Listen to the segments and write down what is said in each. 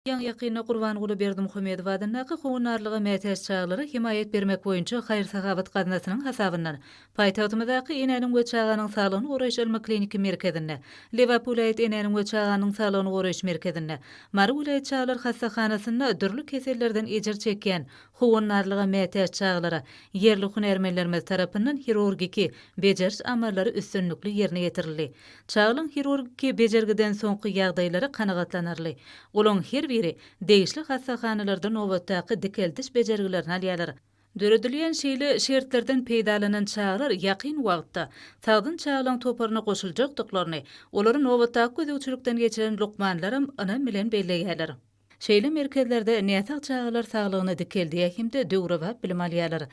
Ýaňy-ýakynda Gurbanguly Berdimuhamedow adyndaky Howandarlyga mätäç çagalara hemaýat bermek boýunça haýyr-sahawat gaznasynyň hasabyndan paýtagtymyzdaky Enäniň we çaganyň saglygyny goraýyş ylmy-kliniki merkezinde, Lebap welaýat Enäniň we çaganyň saglygyny goraýyş merkezinde, Mary welaýat çagalar hassahanasynda dürli kesellerden ejir çekýän howandarlyga mätäç çagalara ýerli hünärmenlerimiz tarapyndan hirurgiki bejeriş amallary üstünlikli ýerine ýetirildi. Çagalaň hirurgiki bejergiden soňky ýagdaýlary kanagatlanarly. Olaň her biri degişli hassahanalarda nobatdaky dikeldiş bejergilerini alýarlar. Döredilýän şeýle şertlerden peýdalanan çagalar ýakyn wagtda sagdyn çagalaň toparyna goşuljakdyklaryny, olary nobatdaky gözegçilikden geçiren lukmanlaram ynam bilen belleýärler. Şeýle merkezlerde näsag çagalar saglygyny dikeldýär hem-de döwrebap bilim alýarlar.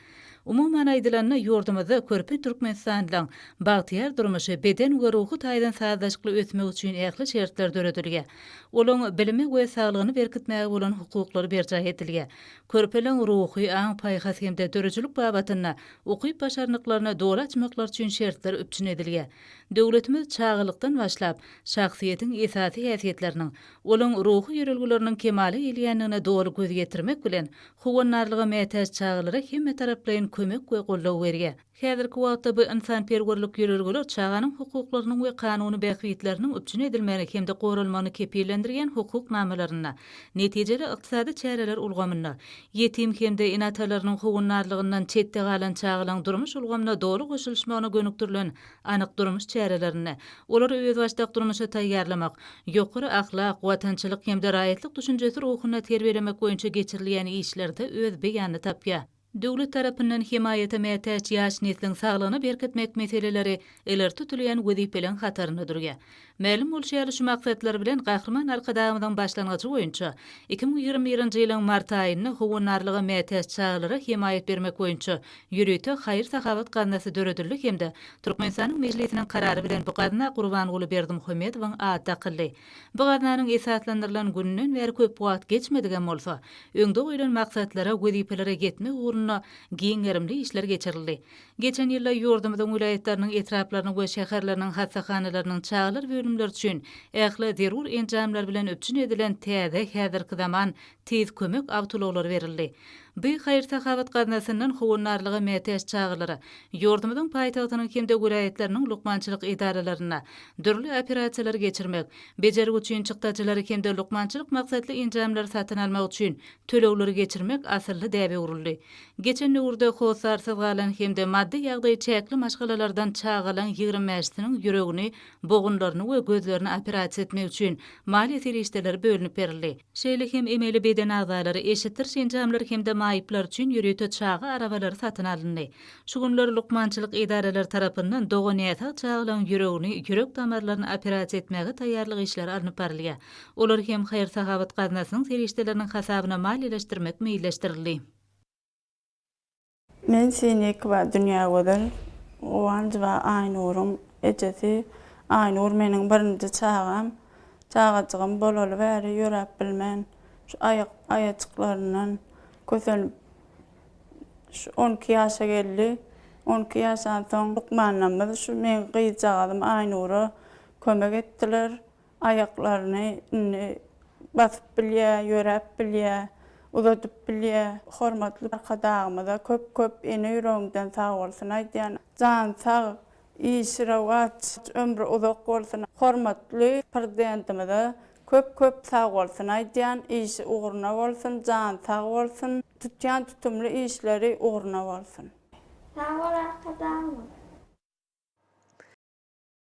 Umuman aýdylanda, ýurdumyzda körpe türkmenistanlylaryň bagtyýar durmuşy, beden we ruhy taýdan sazlaşykly ösmegi üçin ähli şertler döredilýär. Olaryň bilime we saglygyny berkitmäge bolan hukuklary berjaý edilýär. Körpeleriň ruhy, aň-paýhas hem-de döredijilik babatynda ukyp-başarnyklaryny doly açmaklary üçin şertler üpjün edilýär. Döwletimiz çagalykdan başlap, şahsyýetiň esasy häsiýetleriniň, Olaň ruhy ýörelgeleriniň kemala gelýändigine doly göz ýetirmek bilen, howandarlyga mätäç çagalara hemmetaraplaýyn kömek we goldaw berýär. Häzirki wagtda bu ynsanperwerlik ýörelgeler çaganyň hukuklarynyň we kanuny bähbitleriniň üpjün edilmegini hem-de goralmagyny kepillendirýän hukuk namalarynda, netijeli ykdysady çäreler ulgamynda, ýetim hem-de ene-atalarynyň howandarlygyndan çetde galan çagalaň durmuş ulgamyna doly goşulyşmagyna gönükdirilen anyk durmuş çärelerinde olary özbaşdak durmuşa taýýarlamak, ýokary ahlak, watançylyk hem-de raýatlyk düşünjesi ruhunda terbiýelemek boýunça geçirilýän işlerde öz beýanyny tapýar. Döwlet tarapyndan hemaýata mätäç ýaş nesliň saglygyny berkitmek meseleleri ileri tutulýan wezipeleriň hatarynda durýar. Mälim bolşy ýaly, şu maksatlar bilen Gahryman Arkadagymyzyň başlangyjy boýunça 2021-nji ýylyň mart aýynda howandarlyga mätäç çagalara hemaýat bermek boýunça ýörite haýyr-sahawat gaznasy döredildi hem-de Türkmenistanyň Mejlisiniň Karary bilen bu gazna Gurbanguly Berdimuhamedowyň ady dakyldy. Bu gaznanyň esaslandyrylan gününden bäri köp wagt geçmedigem bolsa, öňde goýlan maksatlara, wezipelere ýetmek ugrunda giň gerimli işler geçirildi. Geçen ýylda ýurdumyzyň welaýatlarynyň, etraplarynyň we şäherleriniň hassahanalarynyň çagalar bölümleri üçin ähli zerur enjamlar bilen üpjün edilen täze, häzirki zaman Tiz kömek awtoulaglary berildi. Bu haýyr-sahawat gaznasyndan howandarlyga mätäç çagalara ýurdumyzyň paýtagtynyň hem-de welaýatlarynyň lukmançylyk edaralarynda dürli operasiýalary geçirmek, bejergi üçin çykdajylary hem-de lukmançylyk maksatly enjamlary satyn almak üçin tölegleri geçirmek asylly däbe öwrüldi. Geçen döwürde hossarsyz galan hem-de maddy ýagdaýy çäkli maşgalalardan çagalaň 20 bäşisiniň ýüregini, bogunlaryny we gözlerini operasiýa etmek üçin maliýe serişdeleri bölünip berildi. Şeýle hem emeli beden agzalary, eşitdiriş enjamlary hem-de maýyplar üçin ýörite çaga arabalary satyn alyndy. Şu günler lukmançylyk edaralary tarapyndan doga näsag çagalaryň ýüregini, ýürek damarlaryny operasiýa etmäge taýýarlyk işleri alnyp barylýar. Olary hem haýyr-sahawat gaznasynyň serişdeleriniň hasabyna maliýeleşdirmek meýilleşdirildi. Men Sinikowa Dünýägözel Guwanjowa Aýnuryň ejesi. Aýnur meniň birinji çagam. Çagajygym bolaly bäri ýöräp bilmän, şu aýak aýajyklaryndan kösenip şu 12 ýaşa geldi. 12 ýaşansoň lukmanlarymyz şu meň gyzjagazym Aýnura kömek etdiler. Aýaklaryny indi basyp bilýär, ýöräp bilýär, uzadyp bilýär. Hormatly Arkadagymyza köp-köp ene ýüregimden sagbolsun aýdýan. Jany sag, işi rowaç, ömri uzak bolsun. Hormatly Prezidentimize köp-köp sagbolsun aýdýan. Işi ugruna bolsun, jany sag bolsun. Tutýan tutumly işleri ugruna bolsun. Sag bol Arkadagym.